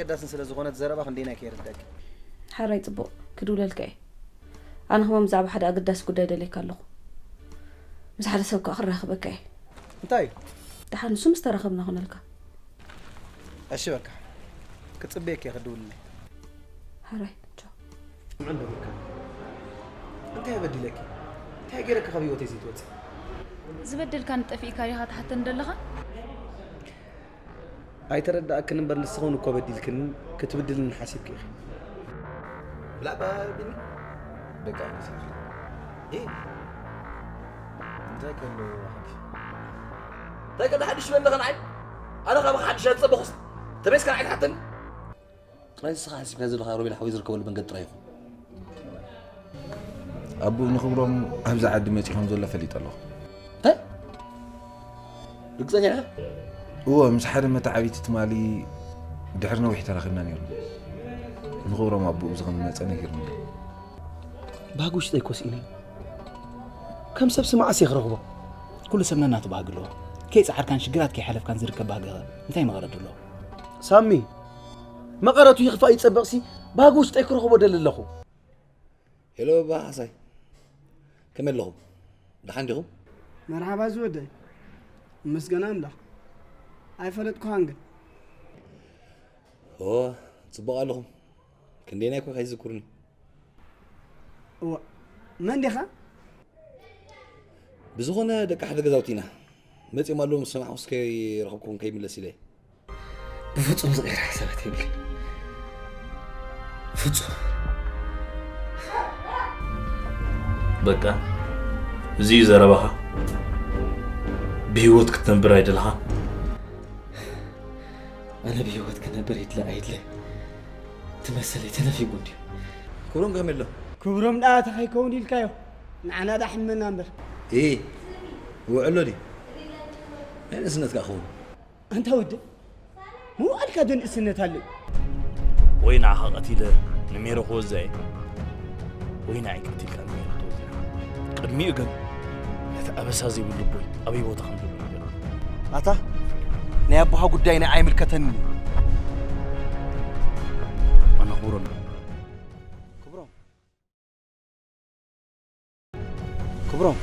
ዳስን ስለ ዝኾነት ዘረባ ክንደይና ከይርደግ። ሓራይ ጽቡቕ፣ ክድውለልካ እየ። ኣነ ከማን ብዛዕባ ሓደ ኣገዳሲ ጉዳይ ደልየካ ኣለኹ። ምስ ሓደ ሰብ ከኣ ክራኸበካ እየ። እንታይ እዩ? ደሓን ንሱ ምስ ተራኸብና ክነልካ። እሺ በቃ። ክጽበየካ እየ ክድውልለይ። ሓራይ፣ ቻው። ስምዒ ኣለዎ በቃ። እንታይ በዲለኪ? እንታይ ገይረኪ ካብ ህይወተይ ዘይትወጽእ? ዝበደልካኒ ጠፊእካ ዲኻ ትሓተኒ ዘለኻ? ኣይተረዳእክን እምበር ንስኺ እውን እኮ በዲልክን ክትብድልኒ ሓሲብኪ ኢኺ። ብላባ ቢኒ? በቃ ንስኺ። እ? እንታይ ከሎ ሓድሽ? እንታይ ከሎ ሓድሽ በለኸ ንዓይ? ኣነ ካብ ሓድሽ ኣይጸበኹስ። ተመይስካ ንዓይ ትሓተኒ? ጥራይ ንስኻ ሓሲብካ ዘለኻ ሮቤል ሓወይ ዝርከበሉ መንገዲ ጥራይ ይኹን። ኣቦኡ ንክብሮም ኣብዚ ዓዲ መጺኡ ከም ዘሎ ፈሊጠ ኣለኹ። እንታይ? ርግጸኛ ኢኻ? እወ፣ ምስ ሓደ መተዓቢቲ ትማሊ ድሕሪ ነዊሕ ተራኺብና ነይርና። ንክብሮም ኣቦኡ ዝኸም መጸ ነጊርኒ። ባህጊ ውሽጠይ እኮ ስኢነ። ከም ሰብ ስማዓስ እየ ክረኽቦ። ኩሉ ሰብ ነናቱ ባህጊ ኣለዎ። ከይጸዓርካን ሽግራት ከይሓለፍካን ዝርከብ ባህጊ ኸ እንታይ መቐረት ኣለዎ? ሳሚ፣ መቐረቱ ይኽፋእ ይጸበቕሲ፣ ባህጊ ውሽጠይ ክረኽቦ ደሊ ኣለኹ። ሄሎ፣ ባባ ሓሳይ። ከመይ ኣለኹም? ደሓን ዲኹም? መርሓባ ዝወደይ። መስገን ኣምላኽ። ኣይፈለጥኩኻን ግን። ኦ፣ ጽቡቕ ኣለኹም። ክንደየናይ እኮ ከይዝክሩኒ። እዋ፣ መን ዲኻ? ብዝኾነ ደቂ ሓደ ገዛውቲ ኢና። መጺኦም ኣለዉ ምስ ሰማዕኩስ ከይረኸብኩም ከይምለስ ኢለ። ብፍጹም ዝቕየር ሓሳባት የብለይ። ፍጹም። በቃ፣ እዚ እዩ ዘረባኻ? ብህይወት ክትነብር ኣይደለኻ? ኣነ ብህይወት ክነብር ይድለ ኣይድለ፣ እቲ መሰለይ ተነፊጉ እንድዩ። ክብሮም ከመይ ኣሎ? ክብሮም ደኣ እንታይ ከይከውን ኢልካዮ? ንዓና ደኣ ሕመና እምበር። እ፣ ውዕሎ ድዩ? ናይ ንእስነትካ ክኸውን። ኣንታ ወዲ፣ ምውዓልካ ዶ ንእስነት ኣሎ? ወይ ንዓኻ ቀቲለ ንሜሮ ክወዝኣ እየ፣ ወይ ንዓይ ቀቲልካ ንሜሮ ክትወዝኣ። ቅድሚኡ ግን ነቲ ኣበሳ ዘይብሉ ኣቦይ ኣበይ ቦታ ከም ዘሎ ንገረኒ። ኣታ ናይ ኣቦኻ ጉዳይ ንዓይ ኣይምልከተንን እዩ። ኣነ ክብሮም። ክብሮም። ክብሮም፣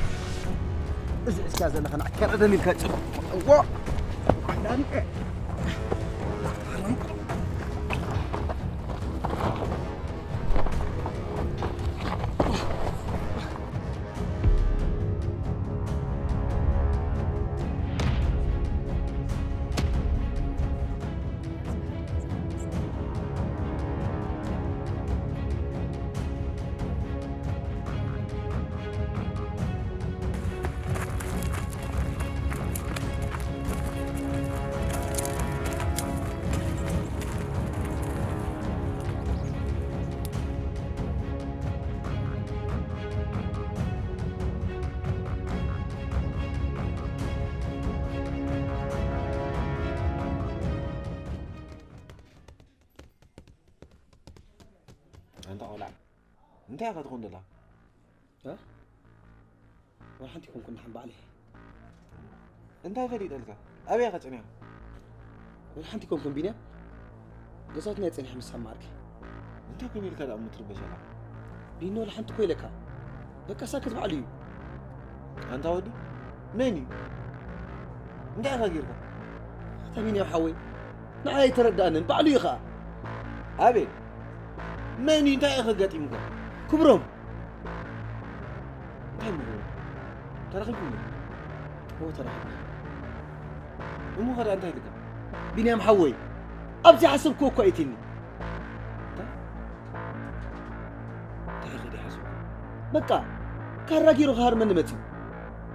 እዚ ሒዝካ ዘለኻ ንዓካ ቀደም ኢልካ ጽቡቕ። እዎ። ኣንታ ቆልዓ፣ እንታይ ኢኻ ትኾን ዘለኻ? እ? ወላ ሓንቲ ኣይኮንኩን፣ ደሓን ባዕለይ። እንታይ ፈሊጠልካ? ኣበይ ኢኻ ጸኒኻ? ወላ ሓንቲ ኣይኮንኩን ቢንያም፣ ገዛውትና እየ ጸኒሐ ምስ ሳማ ዓርከይ። እንታይ ኮን ኢልካ ደኣ እሞ ትርበሽ ኣለኻ? ቢኒ፣ ወላ ሓንቲ እኮ ኢለካ። በቃ ሳክት ባዕሉ እዩ። ኣንታ ወዲ፣ መን እዩ? እንታይ ኢኻ ጌርካ? ኣታ ቢንያም ሓወይ፣ ንዓይ ኣይተረዳእንን፣ ባዕሉ እዩ ኸኣ። ኣቤል፣ መን እዩ? እንታይ ኢኻ ኣጋጢሙካ? ክብሮም። እንታይ እሞ ክብሮም? ተራኺብኩም ዶ? እወ፣ ተራኺብና። እሞ ኸ ደኣ እንታይ ኢልካ? ቢንያም ሓወይ፣ ኣብ ዘይሓሰብክዎ እኮ ኣእትዩኒ። እንታይ? እንታይ ኢኻ ደኣ ሓሰብኩ? በቃ፣ ካራ ገይሩ ክሃርመኒ መጺኡ።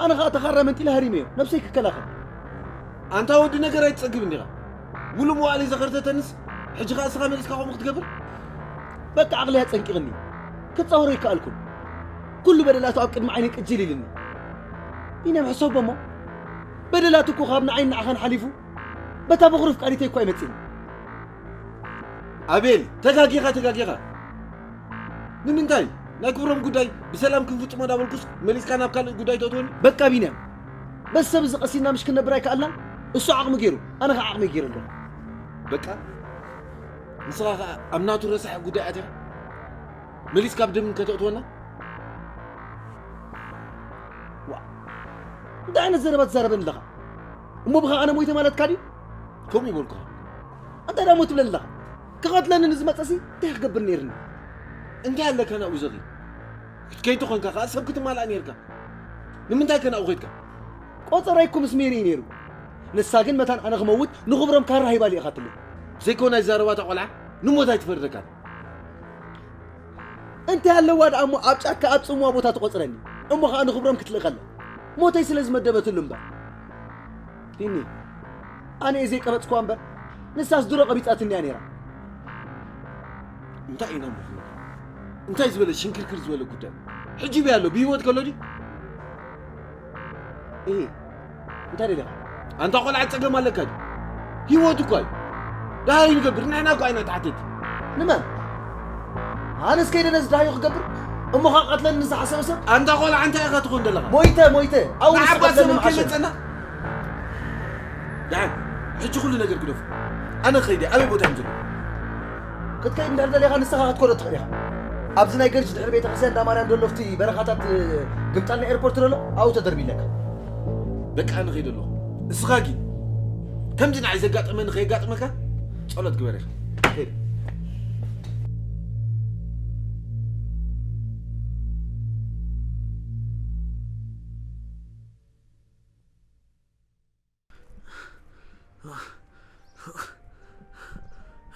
ኣነ ኸኣ እታ ካራ መንጢለ ሃሪመዮ፣ ነብሰይ ክከላኸል። ኣንታ ወዲ ነገር ኣይትጸግብን ዲኻ? ውሉእ መዋእለይ ዘኸርተተንስ፣ ሕጂ ኸኣ እስኻ መሊስካ ከምኡ ክትገብር? በቃ ዓቕለይ ኣጸንቂቕኒ። ክጻወሮ ኣይከኣልኩን። ኩሉ በደላቱ ኣብ ቅድሚ ዓይነይ ቅጅል ኢልኒ። ቢንያም ሕሰቦ እሞ፣ በደላቱ እኮ ካብ ንዓይን ንዓኻን ሓሊፉ፣ በታ በኹሪ ፍቃሪተይ እኮ ኣይመጽእን። ኣቤል፣ ተጋጊኻ፣ ተጋጊኻ። ንምንታይ? ናይ ክብሮም ጉዳይ ብሰላም ክንፍጽሞ እንዳበልኩስ መሊስካ ናብ ካልእ ጉዳይ ተእትወኒ? በቃ ቢንያም፣ በዚ ሰብ እዚ ቀሲንና ምሽ ክንነብር ኣይከኣልናን? እሱ ዓቕሚ ገይሩ፣ ኣነ ኸዓ ዓቕመይ ገይረ ኣለኹ። በቃ፣ ንስኻ ኸኣ ኣብ ናቱ ረሳሕ ጉዳይ ኣትያ መሊስካ ኣብ ደም ከተእትወና? ዋ፣ እንታይ ዓይነት ዘረባ ትዛረበኒ ኣለኻ? እሞ ብኻ ኣነ ሞይተ ማለትካ ድዩ? ከምኡ ይበልኩኻ። እንታይ ደኣ እሞ ትብለኒ ኣለኻ? ክቐትለኒ ንዝመጸሲ እንታይ ክገብር ነይርኒ? እንታይ ኣለካ ናብኡ ዘኺ? ክትከይድ ተኾንካ ከኣ ሰብ ክትማላእ ነይርካ። ንምንታይ ከ ናብኡ ኸይድካ? ቆጸራይ እኮ ምስ ሜሪ እዩ ነይሩ። ንሳ ግን መታን ኣነ ክመውት ንኽብሮም ካራ ሂባ ልኢኻትለይ። ዘይኮነ ኣይዛረባታ ቆልዓ ንሞት ኣይትፈርደካን። እንታይ ኣለዋ ደኣ እሞ ኣብ ጫካ ኣብ ጽምዋ ቦታ ትቖጽረኒ። እሞ ኸኣ ንኽብሮም ክትልእኸለ። ሞተይ ስለ ዝመደበትሉ እምበር። ቢኒ፣ ኣነ እየ ዘይቀበጽክዋ እምበር፣ ንሳስ ድሮ ቀቢጻትኒ እያ ነይራ። እንታይ ኢና ምኾኑ? እንታይ ዝበለ ሽንክርክር ዝበለ ጉዳይ? ሕጂ በይ ኣሎ፣ ብህይወት ከሎ ድዩ? እሂ፣ እንታይ ደሊኻ? ኣንታ ቆልዓ ጸገም ኣለካ ድዩ? ህይወት እኳ እዩ። ደሃይ ንገብር፣ ንሕና እኳ ኢና ተሓተቲ። ንመን? ኣነስ ከይደ ነዚ ደሃዩ ክገብር? እሞ ኸኣ ቀትለኒ ንዝሓሰበ ሰብ? ኣንታ ቆልዓ እንታይ ኢኻ ትኾን ዘለኻ? ሞይተ፣ ሞይተ። ኣው ንዓባ ንስኻ ሰብ ዘለኒ መዓሸግ። ከይመጸና? ደሓን፣ ሕጂ ኩሉ ነገር ግደፎ። ኣነ ኸይደ፣ ኣበይ ቦታ እዮም ዘለዉ? ክትከይድ እንድሕር ደሊኻ ንስኻ ክትከዶ ትኽእል ኢኻ። ኣብዚ ናይ ገርጂ ድሕሪ ቤተ ክርስቲያን እንዳ ማርያም ዘሎ ኣብቲ በረኻታት ግምጣልና ኤርፖርት ዘሎ ኣብኡ ተደርቢለካ። በቃ ኣነ ኸይደ ኣለኹ። እስኻ ግን ከምዚ ንዓይ ዘጋጠመኒ ኸየጋጥመካ ጸሎት ግበር ኢኻ። ኸይደ።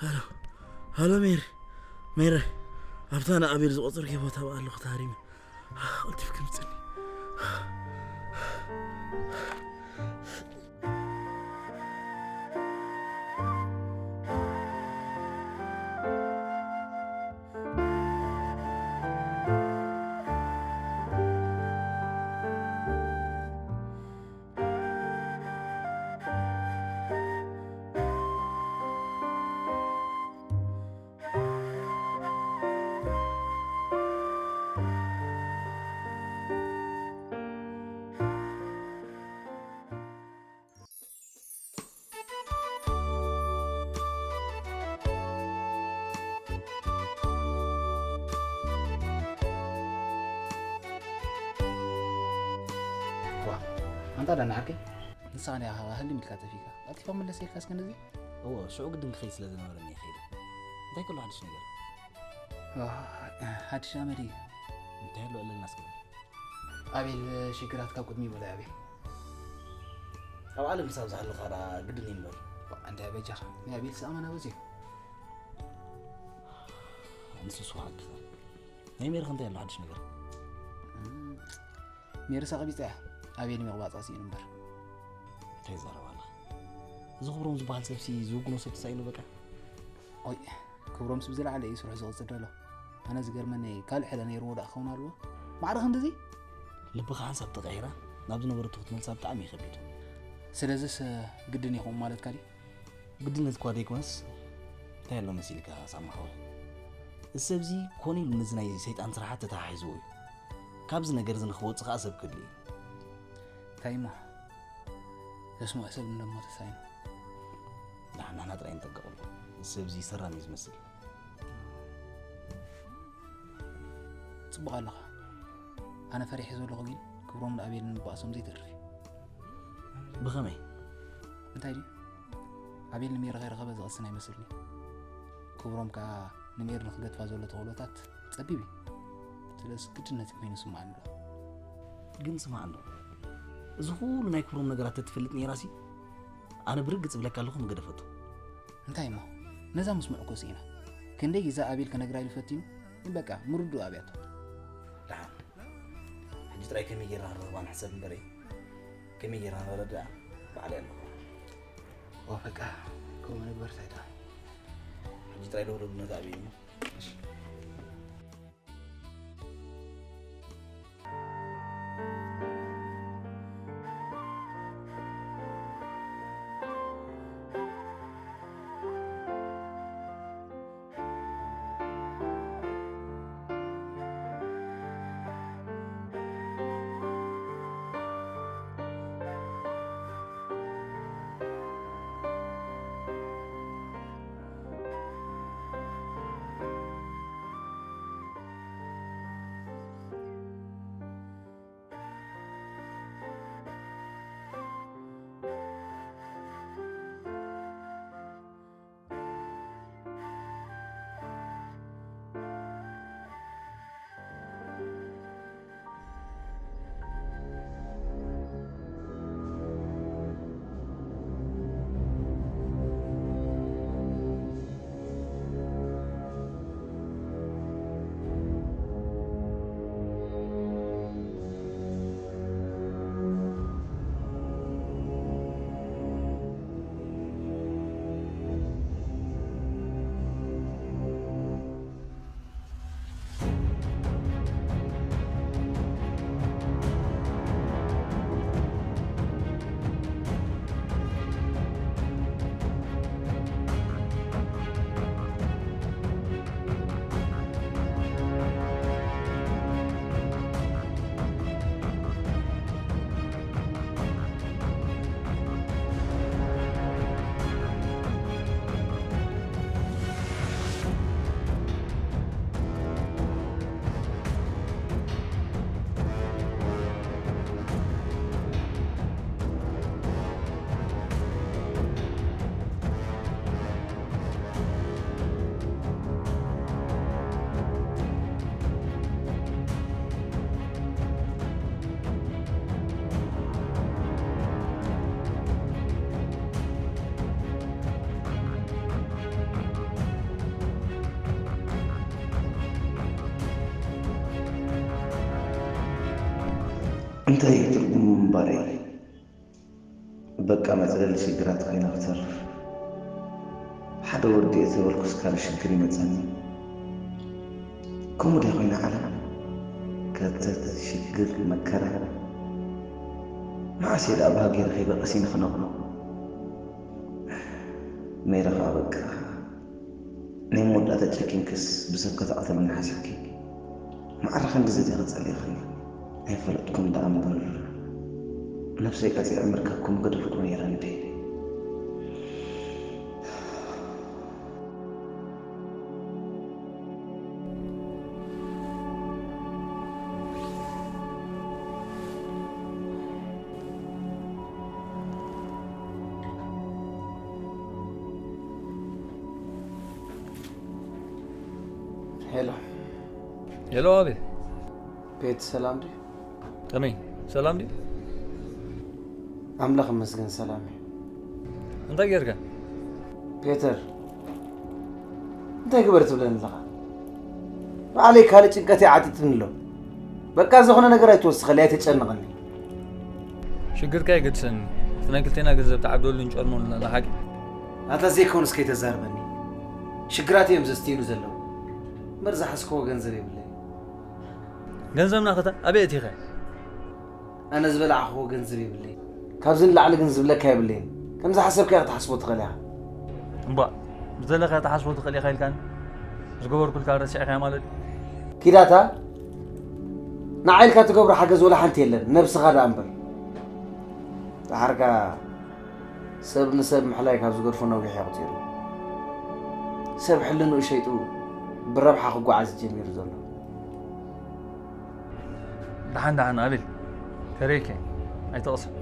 ሃሎ፣ ሃሎ ሜሪ፣ ሜሪ፣ ኣብታ ንኣቤል ዝቆጸርኪ ቦታ ኣብኣ ኣለኹ ተሃሪመ። ቀልጢፍኪ ምጽኒ። ዋ፣ ኣንታ ዳና ዓርከይ፣ ንስኻ ዲኻ ህልም ኢልካ ጠፊእካ? ቀልጢፍካ መለስ ኢልካ እስከ ነዚ። እወ፣ ሽዑ ግድን ክኸይድ ስለ ዝነበረኒ እየ ከይደ። እንታይ ከሎ ሓድሽ ነገር? ዋ፣ ሓድሽ ኣመል እዩ። እንታይ ኣሎ ኣለና እስከ? ኣቤል፣ ሽግራት ካብ ቅድሚ ይበለ ኣቤል። ኣብ ዓለም ክሳብ ዝሃለኻ ደኣ ግድን እዩ እምበር። ዋ፣ እንታይ በጃኻ? ናይ ኣቤል ሰኣማና በዚሑ። ንሱ ስዋ ሓድሽ። ናይ ሜርኽ እንታይ ኣሎ ሓድሽ ነገር? እም፣ ሜርሳ ቀቢጻ እያ። ኣቤል ምቕባጻ ስኢኑ እምበር። እንታይ ይዛረብ ኣለኻ? እዚ ክብሮም ዝበሃል ሰብሲ ዝውግኖ ሰብ ተሳኢኑ በቃ። ኦይ፣ ክብሮምስ ብዝለዓለ እዩ ስርሑ ዝቕጽል ዘሎ። ኣነ ዝገርመኒ ካልእ ሕደ ነይርዎ ደኣ ክኸውን ኣለዎ። ማዕረ ክንድዚ? ልብኻ ሓንሳብ ተቐይራ ናብ ዝነበረቶ ክትመልሳ ብጣዕሚ እዩ ከቢድ። ስለዚስ ግድን ይኸውን ማለትካ ድዩ? ግድነት እኳ ዘይኮነስ እንታይ ኣሎ መሲልካ ሳማ ሓወይ? እዚ ሰብዚ ኮነ ኢሉ ነዚ ናይ ሰይጣን ስራሓት ተተሓሒዝዎ እዩ። ካብዚ ነገር እዚ ንኽወጽእ ከኣ ሰብ ክድሊ እዩ። እንታይ እሞ? ዘስምዖ ሰብ እንደሞ ተሳኢኑ። ንሕና ጥራይ ንጠንቀቐሉ። እዚ ሰብዚ ሰራም እዩ ዝመስል። ጽቡቕ ኣለኻ። ኣነ ፈሪሐ ዘለኹ ግን ክብሮምን ኣቤልን ምባእሶም ዘይተርፍ እዩ። ብኸመይ? እንታይ ድዩ? ኣቤል ንሜሪ ከይረኸበ ዝቐስን ኣይመስልኒ። ክብሮም ከኣ ንሜሪ ንኽገድፋ ዘሎ ተኽእሎታት ጸቢብ እዩ። ስለዚ ግድነት ኮይኑ ይስምዓኒ ኣሎ። ግን ስማዕ እንዶ፣ እዚ ኩሉ ናይ ክብሮም ነገራት ተትፈልጥ ነይራሲ፣ ኣነ ብርግጽ እብለካ ኣለኹ ምገደፈቶ። እንታይ እሞ? ነዛ ምስምዑ እኮ ስኢና። ክንደይ ግዜ ኣቤል ክነግራ ኢሉ ፈቲኑ፣ ግን በቃ ምርድኡ ኣብያቶ። ደሓን። ሕጂ ጥራይ ከመይ ጌርና ክንረኽባ ንሕሰብ እምበረይ፣ ከመይ ጌርና ነረድኣ ባዕለይ ኣለኹ። ዋ በቃ፣ ከምኡ ንግበር ሳይታ። ሕጂ ጥራይ ደውለሉ ነቲ ኣቤል እሞ። እሺ። እንታይ እዩ ትርጉሙ ምንባረይ? በቃ መጽለሊ ሽግራት ኮይና ክተርፍ። ሓደ ወዲ እየ ተበልኩስ ካልእ ሽግር ይመጸኒ። ከምኡ ድያ ኮይና ዓለም? ከርተት፣ ሽግር፣ መከራ። መዓስ እየ ደኣ ብሃገይ ረኺበ ቀሲነ ክነብሮ? ሜረ ኸኣ በቃ ናይ መወዳእታ ጨኪንክስ ብሰብ ከተቕትልኒ ሓሲብኪ? ማዕረ ክንድዚ ዲኺ ጸሊእኽኒ? ኣይፈለጥኩን ደኣ እምበር፣ ነብሰይ ቀጺዐ ምርካብኩም ገደፍኩ ነይረ እንዴ? ሄሎ። ሄሎ፣ ኣቤት። ቤት ሰላም ድዩ? ከመይ? ሰላም ድዩ? ኣምላኽ ይመስገን ሰላም እዩ። እንታይ ጌርካ? ፔተር፣ እንታይ ግበር ትብለኒ ኣለኻ? ባዕለይ ካልእ ጭንቀት ይዓጢጥኒ ኣሎ። በቃ ዝኾነ ነገር ኣይትወስኸለይ፣ ኣይተጨንቐኒ። ሽግርካ የገድሰኒ። እቲ ናይ ክልቴና ገንዘብ ተዓብደሉ እንጨርሞ ኣለና ሓቂ። ናታ ዘይኮኑስ ከይተዛርበኒ። ሽግራት እዮም ዘስትዩኒ ዘለዉ። እምበር ዝሓዝክዎ ገንዘብ የብለይ። ገንዘብና ኸታ ኣበይ ኣቲኻ? ኣነ ዝበላዕኽዎ ገንዘብ የብለይ። ካብዚ ንላዕሊ ግን ዝብለካ የብለይን። ከምዚ ሓሰብካ ኢኻ ክትሓስቦ ትኽእል ኢኻ። እምቧእ፣ ብዘለካ ትሓስቦ ትኽእል ኢኻ ኢልካኒ? ዝገበርኩልካ ረሲዕካያ ማለት? ኪዳታ፣ ንዓይ ኢልካ ትገብሮ ሓገዝ ወላ ሓንቲ የለን፣ ነብስኻ ደኣ እምበር። ደሓርካ ሰብ ንሰብ ምሕላይ ካብ ዝገድፎ ነዊሕ ኣቑጺሩ። ሰብ ሕልንኡ ሸይጡ ብረብሓ ክጓዓዝ ጀሚሩ ዘሎ። ደሓን ደሓን ኣቤል፣ ከረይከ ኣይተቕስን።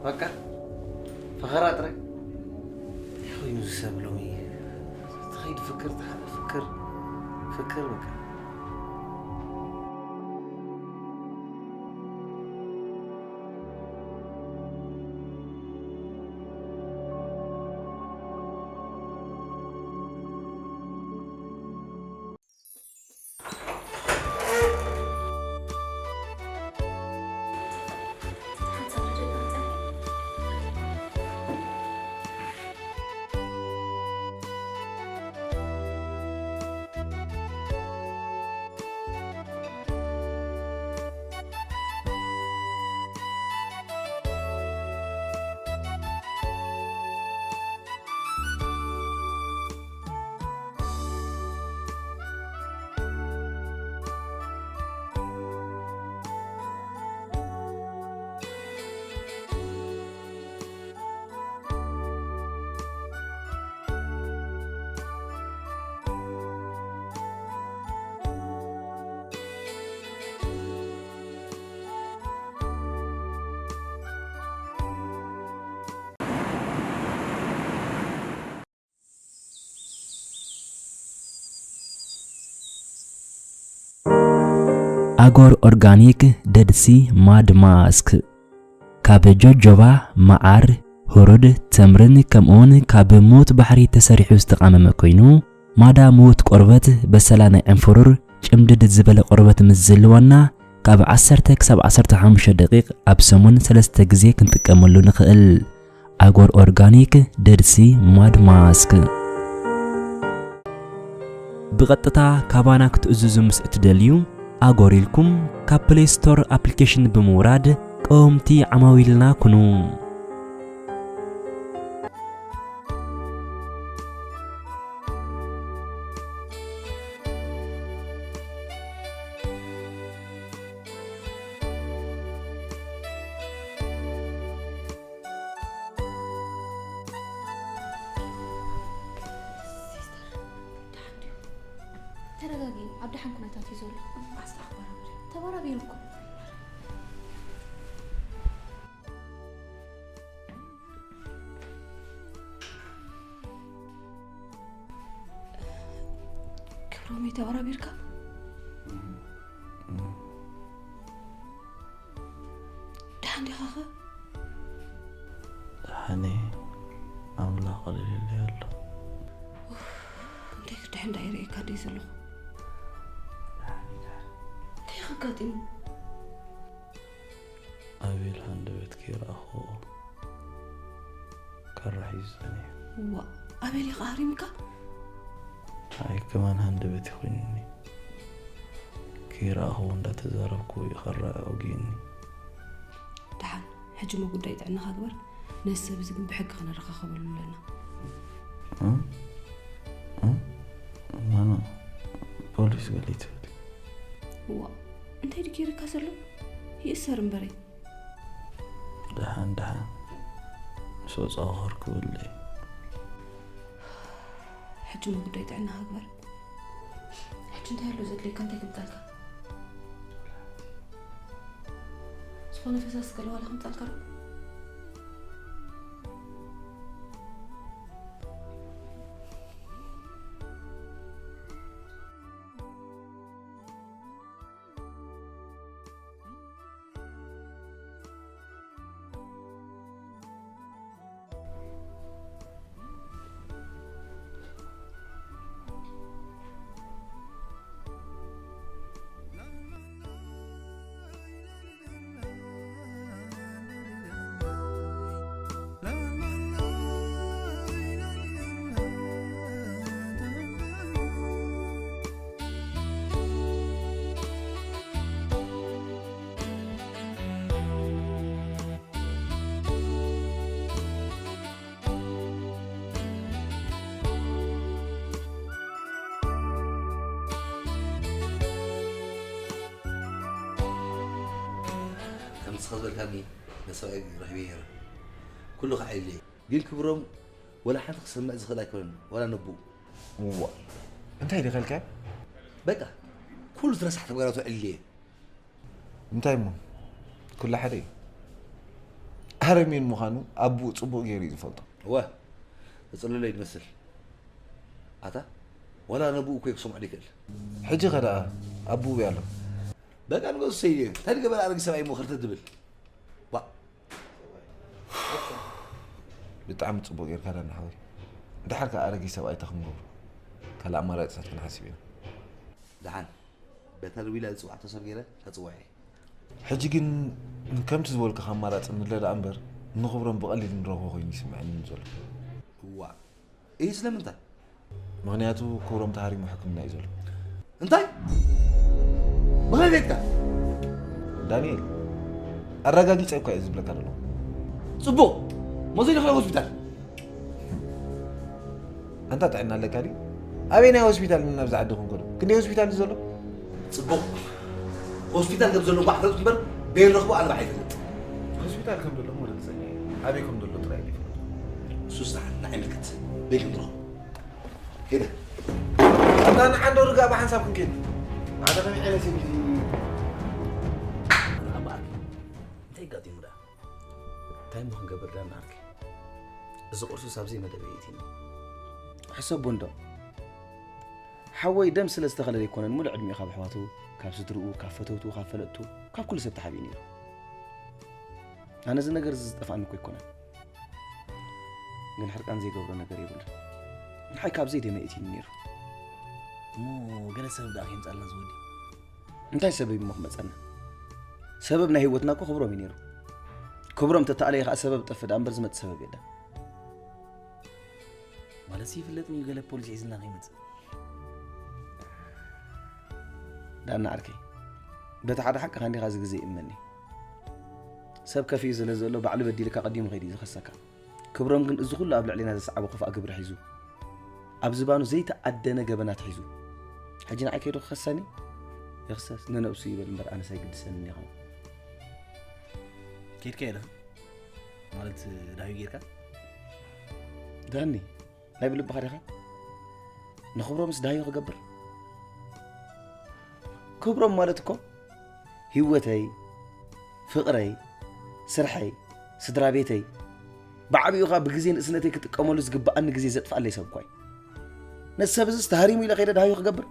በቃ ፈኸራ ጥራይ። እንታይ ኮይኑ እዚ ሰብ ሎሚ? ትኸይድ ፍክር፣ ትሓልፍ ፍክር፣ ፍክር በቃ። ኣጎር ኦርጋኒክ ደድሲ ማድ ማስክ፣ ካብ ጆጆባ፣ መዓር፣ ህሩድ፣ ተምርን ከምኡውን ካብ ሙት ባሕሪ ተሰሪሑ ዝተቓመመ ኮይኑ፣ ማዳ ሙት ቆርበት፣ በሰላ ናይ ዕንፍሩር፣ ጭምድድ ዝበለ ቆርበት ምስ ዝህልወና፣ ካብ ዓሰርተ ክሳብ ዓሰርተ ሓሙሽተ ደቂቕ ኣብ ሰሙን ሰለስተ ግዜ ክንጥቀመሉ ንኽእል። ኣጎር ኦርጋኒክ ደድሲ ማድ ማስክ። ብቐጥታ ካባና ክትእዝዙ ምስ እትደልዩ፣ ኣጎር ኢልኩም ካብ ፕሌይ ስቶር ኣፕሊኬሽን ብምውራድ ቀወምቲ ዓማዊልና ኩኑ። ሲስተር፣ ደሓን ድዩ? ተረጋጊ፣ ኣብ ደሓን ኩነታት እዩ ዘሎ። ኣስተባባሪ ተባራቢሩ እኮ። ክብሮም ተባራቢርካ? ደሓን ዲኻ ኸ? ደሓን እየ። ኣምላኽ ኣልዒሉለይ ኣሎ። እንዳይርእየካ ደይ ዘለኹ እንታይ ከጋጢሙ? ኣቤል ሃንደበት ከይረኣኽዎ ካራ ሒዙ ጸኒሑ። ዋ ኣቤል ኢኻ ሃሪምካ? ኣይ ከማን ሃንደበት ይኹንኒ። ከይረኣኽዎ እንዳተዛረብኩ ይኸራ ኣውጊእኒ። ደሓን ሕጂ ሞ ጉዳይ ጥዕናኻ ግበር። ነዚ ሰብ እዚ ግን ብሕጊ ክነረኻኸበሉ ኣለና። ማና ፖሊስ ገሊት ትብል። ዋ እንታይ ድገይርካ ዘሎ? ይእሰር እምበረይ። ደሓን ደሓን ምስ ወፃኹ ክርክበለይ። ሕጂ ሞ ጉዳይ ጥዕናኻ ግበር። ሕጂ እንታይ ኣሎ ዘድልየካ እንታይ ክምጣልካ? ዝኾነ ፈሳሲ ገለ ዋላ ክምጣልካ ዶ? ከምቲ ዝበልካኒ ነሰብኣይ ረኺበ ነይረ። ኩሉ ከዓ ኢለ ግን ክብሮም ወላ ሓንቲ ክሰምዕ ዝኽእል ኣይኮነን፣ ወላ ነብኡ። እዋ፣ እንታይ ድኸልካ? በቃ ኩሉ ዝረሳሕ ተግባራቱ ዕልየ። እንታይ እሞ? ኩሉ ሓደ እዩ። ኣረሜን ምዃኑ ኣቡኡ ጽቡቕ ገይሩ እዩ ዝፈልጦ። እወ፣ ተጸለሎ እዩ ዝመስል። ኣታ፣ ወላ ነብኡ እኮ ክሰምዖ ይክእል። ሕጂ ኸ ደኣ ኣቡኡ ኣሎ? በቃ ንገሱ ሰይድ እዩ። እንታይ ዝገበረ ኣረጊ ሰብኣይ እሞ ክልተ ትብል? ዋ። ብጣዕሚ ጽቡቕ ጌርካ ዳና ሓወይ። ድሓር ከኣ ኣረጊ ሰብኣይ እንታይ ክንገብሮ? ካልእ ኣማራጺታት ክንሓስብ ኢና። ደሓን በታ ደዊላ ዝጽውዓቶ ሰብ ገይረ ከጽውዕ እየ። ሕጂ ግን ከምቲ ዝበልኩኻ ኣማራጺ ንለ ደኣ እምበር ንኽብሮም ብቐሊል ንረኽቦ ኮይኑ ይስምዐኒ ዘሎ። እዋእ እሂ ስለምንታይ? ምኽንያቱ ክብሮም ተሃሪሙ ሕክምና እዩ ዘሎ። እንታይ? ብኸመይ ጌርካ? ዳንኤል ኣረጋጊጸ እኳ እየ ዝብለካ ዘለኹ። ጽቡቕ እሞ ዘይንኽረ ሆስፒታል። ኣንታ ጥዕና ኣለካ ድዩ? ኣበየናይ ሆስፒታል ኢና ኣብዚ ዓዲ ክንከዶ? ክንደይ ሆስፒታል እዩ ዘሎ? ጽቡቕ ሆስፒታል ከም ዘሎ እኳ ኣፍለጥኩ እምበር በየን ረኽቦ ኣነ ባዕለይ ይፈልጥ። ሆስፒታል ከም ዘሎ እሞ ርግጸኛ እየ። ኣበይ ከም ዘሎ ጥራይ እየ ዘይፈልጥ። እሱስ ንዓይ ኣይምልከት። በይ ከም ትረኽቦ። ሄደ። ኣንታ ንዓንዶ ርጋ ብሓንሳብ ክንከይድ። ኣነ ከመይ ዓይነት ሰብ እዩ? እንታይ ኣጋጢሙ ደኣ? እንታይ እሞ ክንገብር ደኣ ንዓርከይ? እዚ ቁርሱስ ኣብ ዘይመደበይ የእትየኒ። ሕሰቦ እንዶ። ሓወይ ደም ስለ ዝተኸለለ ኣይኮነን ሙሉእ ዕድሚኡ ካብ ኣሕዋቱ፣ ካብ ስድርኡ፣ ካብ ፈተውቱ፣ ካብ ፈለጥቱ፣ ካብ ኩሉ ሰብ ተሓቢኡ ነይሩ። ኣነ እዚ ነገር እዚ ዝጠፍኣኒ እኮ ኣይኮነን። ግን ሕርቃን ዘይገብሮ ነገር የብሉን። ንዓይ ካብ ዘይደመ የእትዩኒ ነይሩ። እሞ ገለ ሰበብ ደኣ ከየምጻልና እዚ ወዲ። እንታይ ሰበብ እሞ ክመጸና? ሰበብ ናይ ህይወትና እኮ ክብሮም እዩ ነይሩ። ክብሮም ተተኣለየ ከኣ ሰበብ ጠፍእ ደኣ እምበር ዝመጽእ ሰበብ የለን። ማለትሲ ይፍለጥን እዩ ገለ ፖሊስ ሒዝልና ከይመጽእ። ዳና ዓርከይ፣ በቲ ሓደ ሓቅኻ እንዲኻ እዚ ግዜ ይእመኒ። ሰብ ከፊኡ ስለ ዘሎ ባዕሉ በዲልካ ቀዲሙ ከይዱ እዩ ዝኸሰካ። ክብሮም ግን እዚ ኩሉ ኣብ ልዕሌና ዘስዓቦ ክፋእ ግብሪ ሒዙ፣ ኣብ ዝባኑ ዘይተኣደነ ገበናት ሒዙ፣ ሕጂ ንዓይ ከይዱ ክኸሰኒ? ይኽሰስ፣ ንነብሱ ይበል እምበር ኣነስ ኣይግድሰንን እዩ። ከይድካ የለኻ ማለት ዳዩ ጌርካ? ዳኒ፣ ናይ ብልብኻ ዲኻ? ንኽብሮምስ ዳዩ ክገብር? ክብሮም ማለት እኮ ህይወተይ፣ ፍቕረይ፣ ስርሐይ፣ ስድራ ቤተይ፣ ብዓብዩ ኸኣ ብግዜ ንእስነተይ ክጥቀመሉ ዝግብኣኒ ግዜ ዘጥፍኣለይ ሰብ እኳ እዩ። ነዚ ሰብ እዝስ ተሃሪሙ ኢለ ከይደ ዳዩ ክገብር?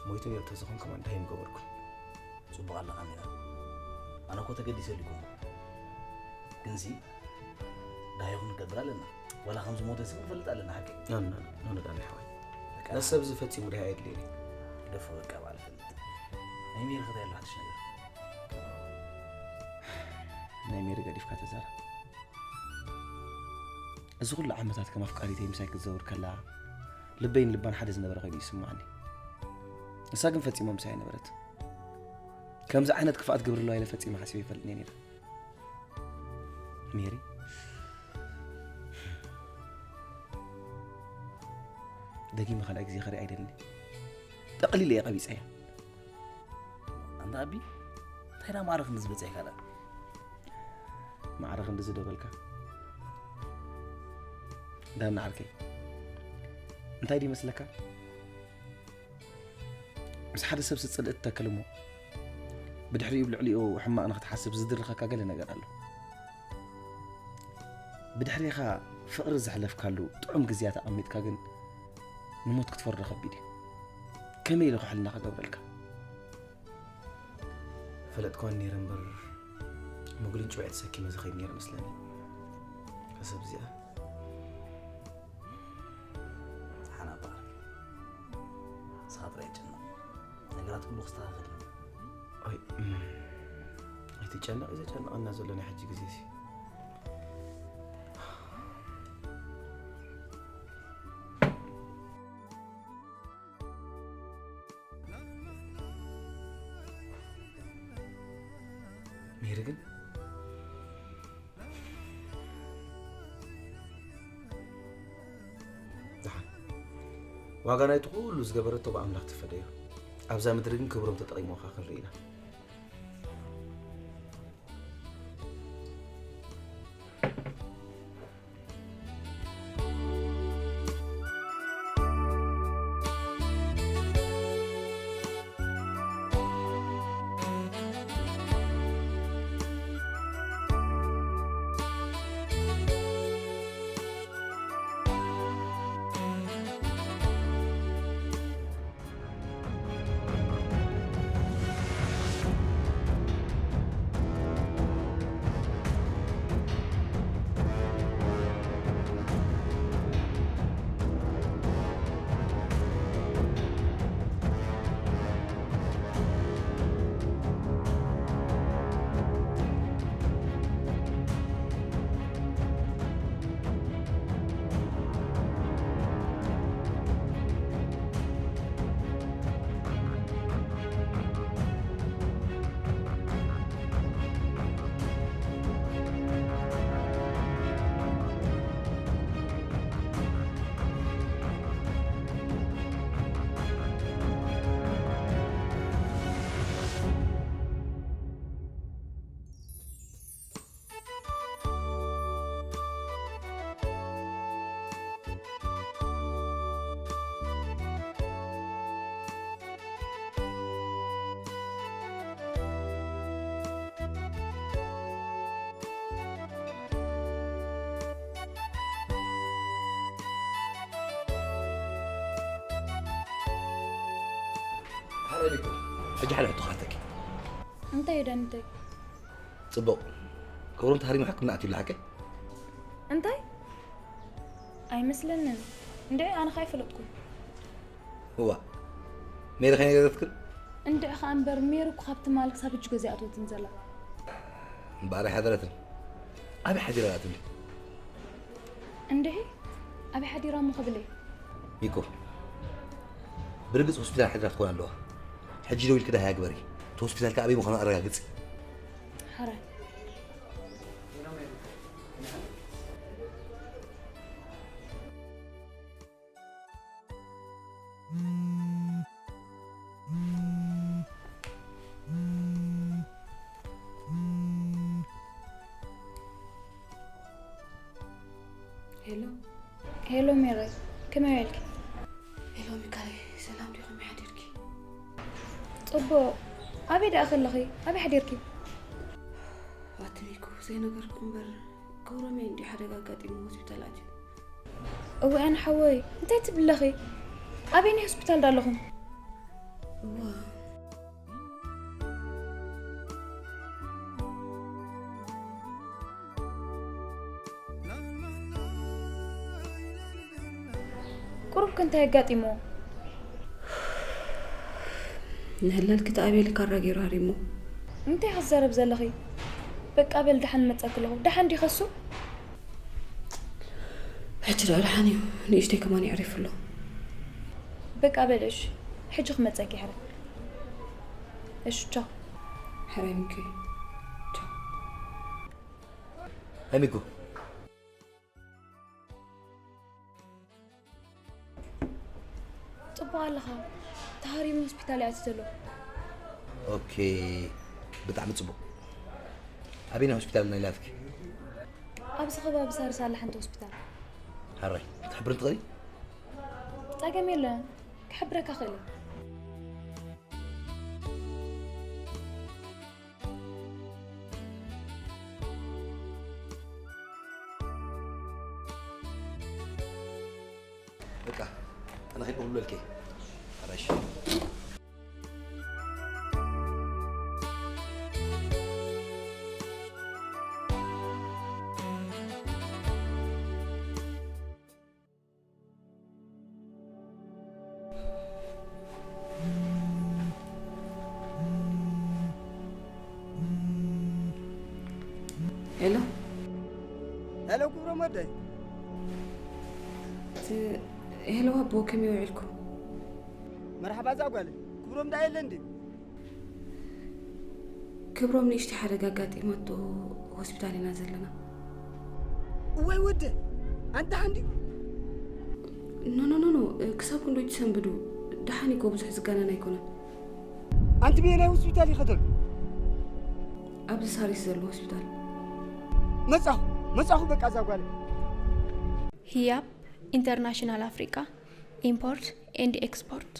ሞይተ ጌርቶ ዝኾን ከማን እንታይ ምገበርኩ? ጽቡቕ ኣለኻ ሚራ። ኣነ እኮ ተገዲሰ ሊኩም። ግንሲ ዳዩ ክንገብር ኣለና። ወላ ከም ዝሞተ ስም ንፈልጥ ኣለና ሓቂ። ኖ ኖ ኖ ኖ ዳኒ ሓወይ፣ ነሰብ ዝፈጺሙ ድሃ የድልየኒ። ደፎ በቃ ባል ፈልጥ ናይ ሜሪ ከታ ያለ ሓድሽ ነገር ናይ ሜሪ ገዲፍካ ተዛረብ። እዚ ኩሉ ዓመታት ከም ኣፍቃሪተይ ምሳይ ክትዘውር ከላ ልበይን ልባን ሓደ ዝነበረ ኮይኑ ይስማዓኒ። ንሳ ግን ፈጺማ ምሳይ ኣይነበረት። ከምዚ ዓይነት ክፍኣት ግብሪ ኣለዋ ኢለ ፈጺመ ሓሲበ ይፈልጥ ነይረ። ሜሪ፣ ደጊመ ካልኣይ ግዜ ክርኢ ኣይደልን። ጠቕሊለ እየ ቀቢጸያ። ኣንታ ኣቢ እንታይ ዳ ማዕረ ክንዲ ዝበጽሕ ካላ ማዕረ ክንዲ ዝደበልካ ዳና ዓርከይ እንታይ ድዩ መስለካ? ምስ ሓደ ሰብ ስጽልእ ትተክል እሞ ብድሕሪኡ ብልዕሊኡ ሕማቕ ንክትሓስብ ዝድርኸካ ገለ ነገር ኣሎ። ብድሕሪኻ ፍቕሪ ዘሕለፍካሉ ጥዑም ግዜያት ኣቐሚጥካ ግን ንሞት ክትፈርዶ ከቢድ እዩ። ከመይ ኢሉ ክሕልና ክገብረልካ? ፈለጥኳን ነይረ እምበር ምጉልንጭ ውዒ ተሰኪመ ዝኸይድ ነይረ መስለኒ። ከሰብ እዚኣ ሓናባ ሳጥራ ይጭነቕ ነገራት ኩሉ ክስተኻኸል እዩ። ኣይ እም፣ ኣይትጨነቕ እዩ ዘጨንቐና ዘሎ ናይ ሕጂ ግዜ ሲ ሜሪ ግን ደሓን ዋጋ ናይቲ ኩሉ ዝገበረቶ ብኣምላኽ ትፈደዮ። ኣብዛ ምድሪ ግን ክብሮም ተጠቒሞካ ክንርኢ ኢና። ሕጂ ሓደ ሕቶ ክሓተኪ። እንታይ እዩ ደንተይ? ጽቡቕ። ክብሮም ተሃሪሙ ሕክምና ኣትዩሉ ሓቀይ? እንታይ? ኣይመስለንን። እንድዒ ኣነ ኸኣ ኣይፈለጥኩን። እዋ ሜሪ ከይነገረትክን? እንድዒ ኸኣ እምበር ሜሪ እኮ ካብ ትማል ክሳብ ሕጂ ገዛ ኣይኣተወትን ዘላ። እምበኣር ኣይሓደረትን። ኣበይ ሓዲራ እያ ትብሊ? እንድዒ ኣበይ ሓዲራ እሞ ክብል እየ? ሚኮ ብርግጽ ሆስፒታል ሓዲራ ክትኮን ኣለዋ። ሕጂ ደው ኢልኪ ዳሃያ ግበሪ። እቲ ሆስፒታል ከኣ ኣበይ ምዃኑ ኣረጋግጺ። ሕራይ። ሄሎ። ሄሎ ሜረይ፣ ከመይ ውዒልኪ? ሄሎ ሚካለይ፣ ሰላም ድዩ? ከመይ ሓዲርኪ? ጽቡቕ። ኣበይ ደኣ ከለኺ? ኣበይ ሓዲርኪ? ኣቲ ሚኩ፣ ዘይነገርኩ እምበር፣ ክብሮም እዩ እንድዩ ሓደጋ ኣጋጢሙ ሆስፒታል ኣትዩ። እወ ኣነ ሓወይ፣ እንታይ ትብሊ ኣለኺ? ኣበየናይ ሆስፒታል ዳ ኣለኹም? እዋ። ቁሩብ ከ እንታይ ኣጋጢሞ? ንህላል ክትኣብ ኢሉ ካራ ገይሩ ሃሪሞ። እንታይ ክትዛረብ ዘለኺ? በቃ በል፣ ደሓን መጸኪ ኣለኹ። ደሓን ዲኸ እሱ? ሕጂ ደኣ ደሓን እዩ። ንእሽተይ ከማን የዕሪፉ ኣሎ። በቃ በል እሺ፣ ሕጂ ክመጸኪ ይሕረይ። እሺ፣ ቻው። ሕራይ ሚኪ። ቻው። ኣይ ሚኩ። ጽቡቕ ኣለኻ። ተሃሪሙ ሆስፒታል እዩ ኣትዩ ዘሎ። ኦኬ፣ ብጣዕሚ ጽቡቕ። ኣበየናይ ሆስፒታል ናይ ላፍኪ? ኣብዚ ከባቢ ሳርስ ኣላ ሓንቲ ሆስፒታል። ሕራይ፣ ክትሕብርኒ ትኽእሊ? ጸገም የለን፣ ክሕብረካ እኽእል እየ። በቃ፣ ኣነ ከይደ ክብለልኪ። ኣራሽ። ሄሎ። ሄሎ፣ ክብሮም ወደይ። ት-፣ ሄሎ ኣቦ፣ ከመይ ውዒልኩም? መርሓባ እዛ ጓል። ክብሮም ደኣ የለ እንድዩ? ክብሮም ንእሽተይ ሓደጋ ኣጋጢማቶ ሆስፒታል ኢና ዘለና። እዋይ ወደ፣ ኣንታ ሓንዲ። ኖ፣ ኖ፣ ኖ፣ ኖ፣ ክሳብ ክንዱ ይትሰንብዱ። ደሓን እኮ ብዙሕ ዝጋነን ኣይኮነን። ኣንቲ በየናይ ሆስፒታል ይኸደሉ? ኣብዚ ሳሪስ ዘሎ ሆስፒታል። መጻኹ፣ መጻኹ በቃ እዛ ጓል። ህያብ ኢንተርናሽናል ኣፍሪቃ ኢምፖርት ኤንድ ኤክስፖርት።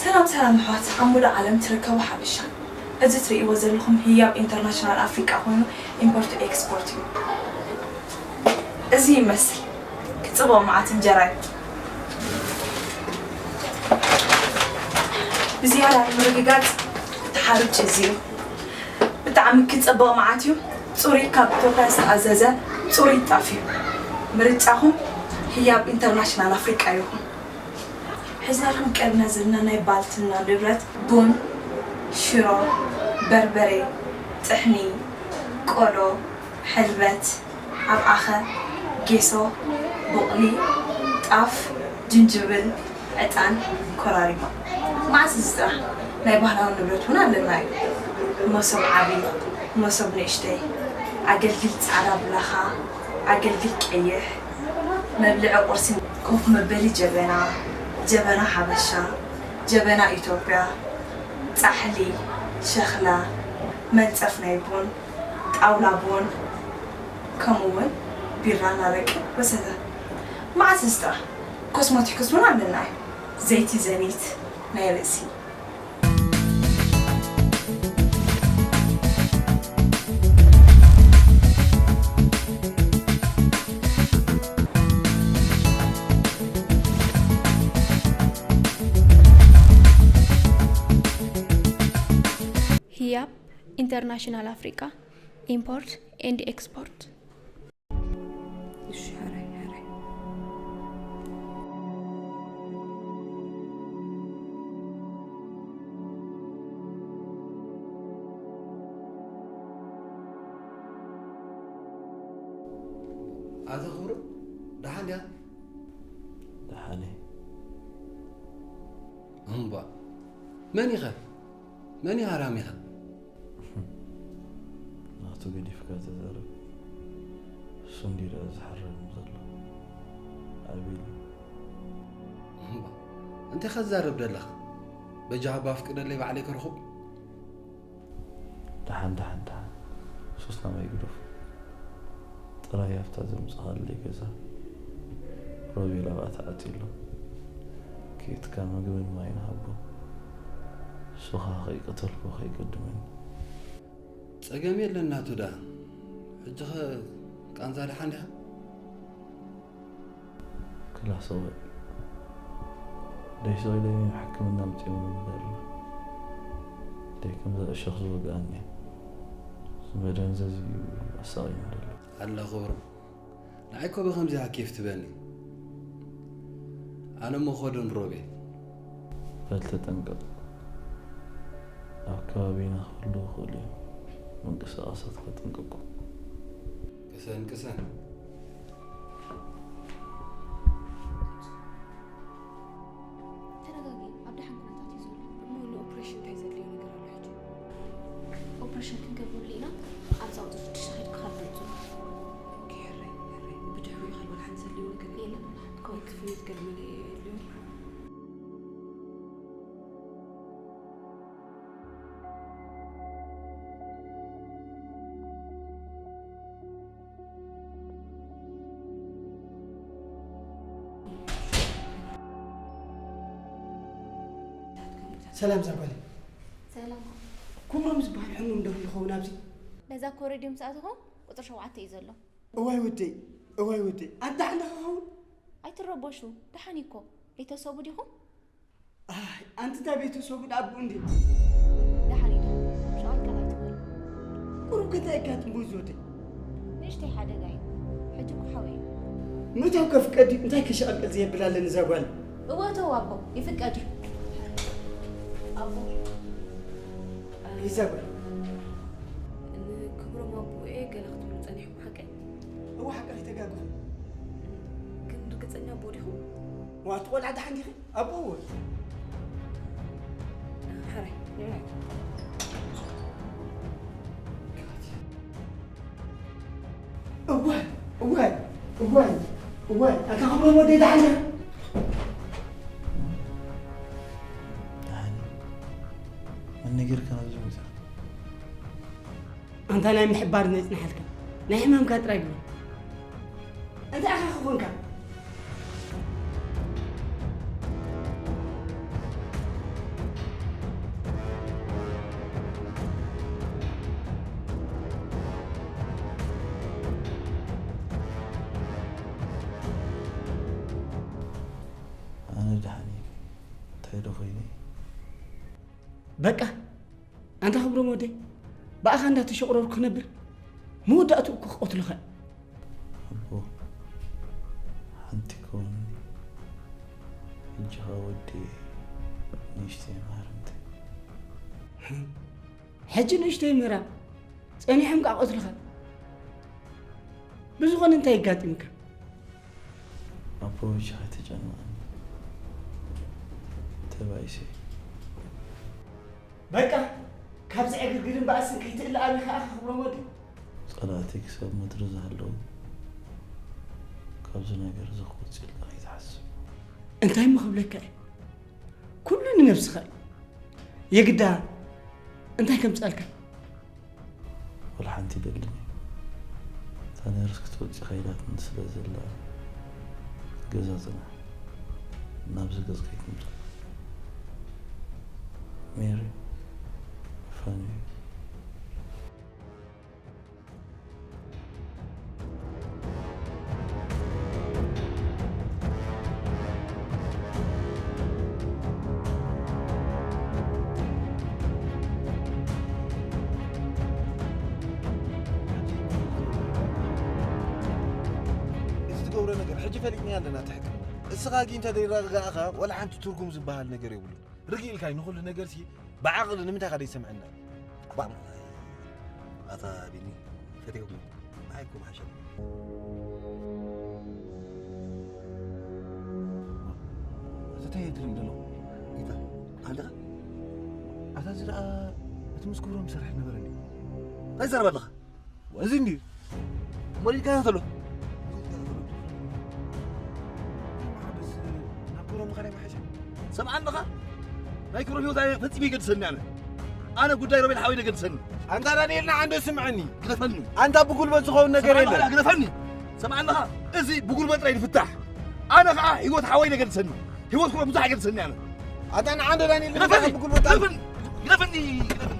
ሰላም ሰላም ኣሕዋት ኣብ ሙሉእ ዓለም ትርከቡ ሓበሻ፣ እዚ ትርእይዎ ዘለኹም ህያብ ኢንተርናሽናል ኣፍሪቃ ኮይኑ ኢምፖርት ኤክስፖርት እዩ። እዚ ይመስል ክጽብቕ መዓት እንጀራ እዩ። ብዝያዳ ንምርግጋጽ እቲ ሓሩጭ እዚ እዩ። ብጣዕሚ ክጽብቕ መዓት እዩ። ጽሩይ ካብ ኢትዮጵያ ዝተኣዘዘ ጽሩይ ጣፍ እዩ። ምርጫኹም ህያብ ኢንተርናሽናል ኣፍሪቃ ይኹን። ሒዝናልኩም ቀሪብና ዘለና ናይ ባልትና ንብረት ቡን፣ ሽሮ፣ በርበሬ፣ ጥሕኒ፣ ቆሎ፣ ሕልበት፣ ኣብዓኸ፣ ጌሶ፣ ቡቕሊ፣ ጣፍ፣ ጅንጅብል፣ ዕጣን፣ ኮራሪማ። መዓስ እዚ ጥራሕ ናይ ባህላዊ ንብረት እውን ኣለና እዩ። መሶብ ዓቢ፣ መሶብ ንእሽተይ፣ ኣገልግል ጻዕዳ ብላኻ፣ ኣገልግል ቀይሕ፣ መብልዒ ቁርሲ፣ ኮፍ መበሊ ጀበና፣ ጀበና ሓበሻ፣ ጀበና ኢትዮጵያ፣ ጻሕሊ፣ ሸኽላ፣ መንጸፍ ናይ ቡን፣ ጣውላ ቡን፣ ከምኡ እውን ቢራን ኣረቂ ወዘተ። መዓስ እዚ ጥራሕ ኮስሞቲክስ እውን ኣለና እዩ። ዘይቲ ዘኒት ናይ ርእሲ። ህያብ ኢንተርናሽናል ኣፍሪቃ ኢምፖርት ኤንድ ኤክስፖርት። እሺ፣ ሕራይ፣ ሕራይ። ኣቶ ክብሩ፣ ደሓን ዲኻ? ደሓን እየ። እምቧ፣ መን ኢኸ? መን ኢኻ ሃራሚኻ? ናቱ ገዲፍካ ተዛረብ። እሱ እንዲዩ ደኣ ዝሓርም ዘሎ። ኣቢሉ። እምቧ፣ እንታይ ከዛርብ ደለኻ? በጃኻ ኣፍቅደለይ ባዕለይ ከርኹ። ደሓን፣ ደሓን፣ ደሓን። ሱስ ናማይ ግደፉ። ጥራይ ኣብታ ዘምጻኻለይ ገዛ ሮቤል ኣብኣ ተኣትዩ ኣሎ። ኬድካ ምግብን ማይን ሃቦ። ንሱ ኸኣ ከይቀተልኩ ከይቀድመኒ። ጸገም የለን ናቱ ደኣ። ሕጂ ኸ ቃንዛ ደሓን ዲኻ? ክላሰወ ደይ ሰው ኢለኒ ሕክምና ኣምጺኦም ነበር። ደይ ከምዛ እሾኽ ዝወግኣኒ። ዝመደንዘዝ እዩ ኣሳቒኒ ዘሎ። ኣላ ክብሩ። ንዓይ እኮ ብኸምዚ ሃኪፍ ትበኒ። ኣነ እሞ ኸዶ ንሮቤል። በል ተጠንቀቕ። ኣብ ከባቢና ክህሉ ይኽእሉ እዮም። ምንቅስቓሳትካ ጠንቀቆ። ቅሰን፣ ቅሰን። ተረጋጊ፣ ኣብ ደሓን ኩነታት እዩ ዘሎ። እሞ ንኦፕሬሽን እንታይ ዘድልዮ ነገር ኣሎ ሕጂ? ኦፕሬሽን ክንገብረሉ ኢና። ኣብዚ ኣውጥሽ ሽሻ ሂድ ክኻብ ደምጹ። ኦኬ፣ ሕራይ፣ ሕራይ። ብድሕሪኡ ካልእ ሓንቲ ዘድልዮ ነገር የለን። ወይ ክፍሊት ገለ መለ የድልዮ? ሰላም ዛጓል። ሰላም። ኩምሮም ዝበሃል ሕሙም ዶ ይኸውን ኣብዚ? ነዛ ኮሪድዮ ምስ ኣተኹ ቁጽሪ ሸውዓተ እዩ ዘሎ። እዋይ ወደይ፣ እዋይ ወደይ፣ ኣንታ ደሓን ዲኻ ኸውን? ኣይትረበሹ፣ ደሓን እዩ እኮ። ቤተሰቡ ዲኹም? ኣይ፣ ኣንቲ እንታይ ቤተሰቡ ደኣ ኣቦኡ እንዴ? ደሓን እዩ። ሸቓል ካልኣይ ትበሉ። ቁሩብ ከ እንታይ የጋጥሞ እዚ ወደይ? ንእሽተይ ሓደጋ እዩ። ሕጂ እኮ ሓወይ እዩ። ምእታው ከፍቀድ እዩ። እንታይ ከሸቐልቀል ዘየብል ኣለኒ እዛ ጓል? እወ እተው ኣቦ፣ ይፍቀድ እዩ። ኣቦ። እዛ ጓል። ንክብሮም ኣቦኤ ገለ ክትብሉ ጸኒሕኩም ሓቀይ? እወ ሓቂ ኣይተጋግኹም። ግን ርግጸኛ ኣቦ ዲኹም? ዋ፣ እቲ ቆልዓ ደሓን ዲኺ? ኣቦ እወ። ሕራይ፣ ንብረት። እዋይ፣ እዋይ፣ እዋይ፣ እዋይ፣ ኣታ ክብሮም ወደይ ደሓን ዲኻ? ደሓን። መን ነጊርካ ናብዚ መጺኻ? ኣንታ ናይ ምሕባር ነጽንሓልካ፣ ናይ ሕማምካ ጥራይ ግበር። እንታይ ኢኻ ክኾንካ? ኣነ ደሓን እየ። እንታይ ዶ ኮይነ? በቃ፣ ኣንታ ክብሮም ወደይ፣ ብኣኻ እንዳተሸቑረርኩ ክነብር፣ መወዳእትኡ እኮ ክቐትሉኻ እዮም። ኣቦ፣ ሓንቲ ከውኒ፣ ሕጂ ኸኣ ወዲ ንእሽተይ ማርምቲ። ሕጂ ንእሽተይ ምህራም፣ ጸኒሖም ከኣ ቀትሉኻ። ብዝኾነ እንታይ የጋጢምካ? ኣቦ፣ በጃኻ ኣይተጨንቐኒ። ተባኢሰ። በቃ፣ ካብዚ ዕግርግርን ባእስን ከይትእለ ኣበይ ከኣ ክብሮም ወዲ። ጸላእተይ ክሳብ ምድሪ ዝሃለዉ፣ ካብዚ ነገር እዚ ክወጽእ ኢልካ ከይትሓስብ። እንታይ እሞ ክብለካ እየ? ኩሉ ንነብስኻ እዩ። የግዳ እንታይ ከምጻልካ? ወላ ሓንቲ ይደልን እዩ። እታ ነርስ ክትወጽእ ከይዳትኒ ስለ ዘላ፣ ገዛ ጽናሕ። ናብዚ ገጽ ከይትምጻእ። ሜሪ፣ ፋኒ። እዚ ትገብሮ ነገር ሕጂ ፈሊጥናዮ ኣለና፣ እቲ ሕክምና። እስኻ ግን እንተ ዘይረጋጋእኻ፣ ዋላ ሓንቲ ትርጉም ዝበሃል ነገር የብሉን። ርግእ ኢልካ እዩ ንኹሉ ነገርሲ ብዓቕሊ ንምንታይ ከ ዘይሰምዐና? ባዕ። ኣታ ቢኒ፣ ፈትየኩም። ንዓይ እኮ ምሓሸኒ። እዚ እንታይ እዩ ትርኢ ዘሎ? እንታይ ኣለኻ? ኣታ እዚ ደኣ እቲ ምስ ክብሮም ዝሰርሕ ነበረ እንዲ እንታይ ትዛረብ ኣለኻ? እዚ እንዲ ሞሊድካ ተሎ ሓደስ ናብ ክብሮም ምኻድ ኣይምሓሸ? ሰምዓ ኣለኻ? ናይ ክብሮም ህይወት ኣነ ፈጺመ ይገድሰኒ ኣነ ኣነ ጉዳይ ሮቤል ሓወይ ይገድሰኒ ኣንታ ዳንኤልና ዓንዶ ስምዐኒ ግደፈኒ ኣንታ ብጉልበት ዝኸውን ነገር የለን ግደፈኒ ሰምዓ ኣለኻ? እዚ ብጉልበት ጥራይ ዝፍታሕ ኣነ ከዓ ህይወት ሓወይ ይገድሰኒ ህይወት ክብሮም ብዙሕ ይገድሰኒ ኣነ ኣንታ ንዓንዶ ዳንኤል ግደፈኒ ብጉልበት ግደፈኒ ግደፈኒ ግደፈኒ